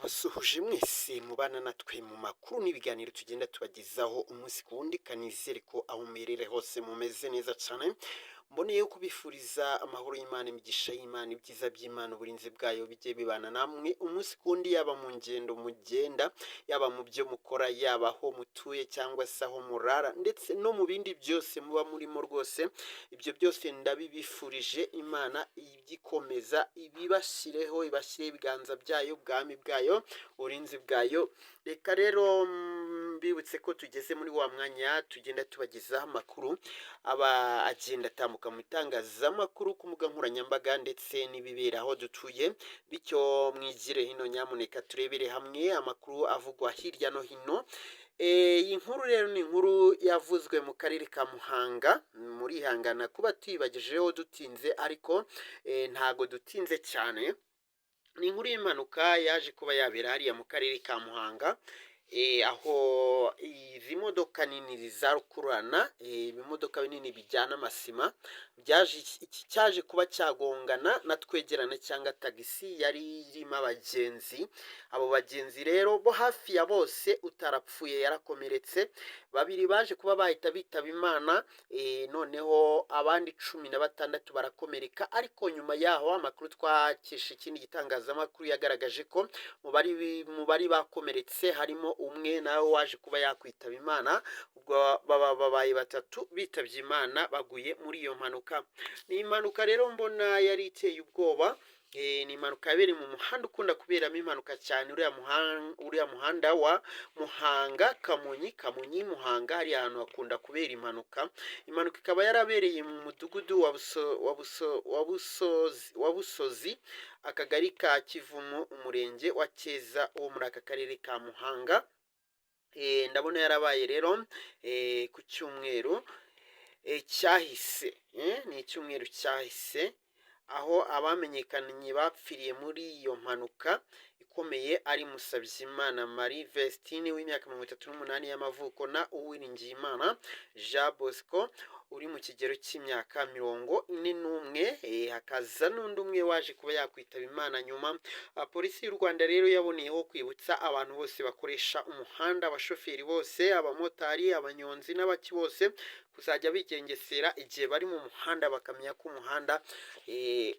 Ndabasuhuje mwese mubana natwe mu makuru n'ibiganiro tugenda tubagezaho umunsi ku wundi. Kanizere ko aho muherereye hose mumeze neza cyane. Mboneyeho kubifuriza amahoro y'Imana, imigisha y'Imana, ibyiza by'Imana, uburinzi bwayo bijye bibana namwe umunsi ku wundi, yaba mu ngendo mugenda, yaba mu byo mukora, yaba aho mutuye cyangwa se aho murara, ndetse no mu bindi byose muba murimo rwose. Ibyo byose ndabibifurije. Imana igikomeza ibibashyireho, ibashyireho ibiganza byayo, ubwami bwayo, uburinzi bwayo. Reka rero mbibutse ko tugeze muri wa mwanya tugenda tubagezaho amakuru aba agenda atambuka mu itangazamakuru, ku mbuga nkoranyambaga, ndetse n'ibibera aho dutuye. Bityo mwigire hino nyamuneka, turebere hamwe amakuru avugwa hirya no hino. Iyi nkuru rero ni inkuru yavuzwe mu karere ka Muhanga. Murihangana kuba tuyibagejeho dutinze, ariko ntago dutinze cyane. Ni inkuru y'impanuka yaje kuba yabera hariya mu karere ka Muhanga, aho izi modoka nini za rukururana, ibimodoka binini bijyana amasima, byaje iki cyaje kuba cyagongana na twegerane cyangwa tagisi yari irimo abagenzi. Abo bagenzi rero bo hafi ya bose, utarapfuye yarakomeretse. Babiri baje kuba bahita bitaba Imana, noneho abandi 16 barakomereka. Ariko nyuma yaho amakuru twakesha ikindi gitangazamakuru yagaragaje ko mu bari bakomeretse harimo umwe nawe waje kuba yakwitaba Imana. Ubwo baba babaye batatu bitabye Imana baguye muri iyo mpanuka. Ni impanuka rero mbona yari iteye ubwoba. Ni impanuka yabereye mu muhanda ukunda kuberamo impanuka cyane, uriya muhanda wa Muhanga Kamonyi, Kamonyi Muhanga. Hariya hantu hakunda kubera impanuka. Impanuka ikaba yarabereye mu mudugudu wa Buso, wa Buso, wa Busozi, wa Busozi, akagari ka Kivumu, umurenge wa Cyeza wo muri aka karere ka Muhanga. Ndabona yarabaye rero ku cyumweru cyahise. Ni icyumweru cyahise, aho abamenyekanye bapfiriye muri iyo mpanuka ikomeye ari Musabyimana Marie Vestine w'imyaka 38 y'amavuko na Uwiringiyimana Jean Bosco uri mu kigero cy'imyaka 41, hakaza n'undi umwe waje kuba yakwitaba Imana nyuma. Polisi y'u Rwanda rero yaboneyeho kwibutsa abantu bose bakoresha umuhanda, abashoferi bose, abamotari, abanyonzi n'abaki bose, kuzajya bigengesera igihe bari mu muhanda, bakamenya ko umuhanda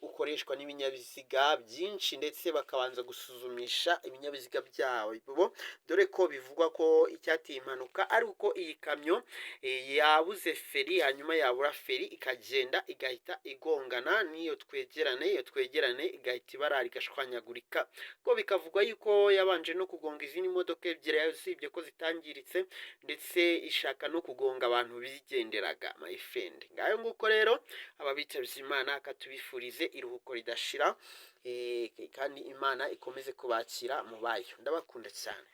ukoreshwa n'ibinyabiziga byinshi, ndetse bakabanza gusuzumisha ibinyabiziga byabo, dore ko bivugwa ko icyateye impanuka ari uko iyi kamyo yabuze feri, hanyuma yabura feri ikagenda igahita igongana n'iyo twegerane, iyo twegerane igahita ibarara igashwanyagurika. Ko bikavugwa yuko yabanje no kugonga izindi modoka ebyiri, usibye ko zitangiritse, ndetse ishaka no kugonga abantu bigenderaga. My friend, ngayo nguko rero. Aba bitabye Imana akatubifurize iruhuko ridashira, kandi Imana ikomeze kubakira mu bayo. Ndabakunda cyane.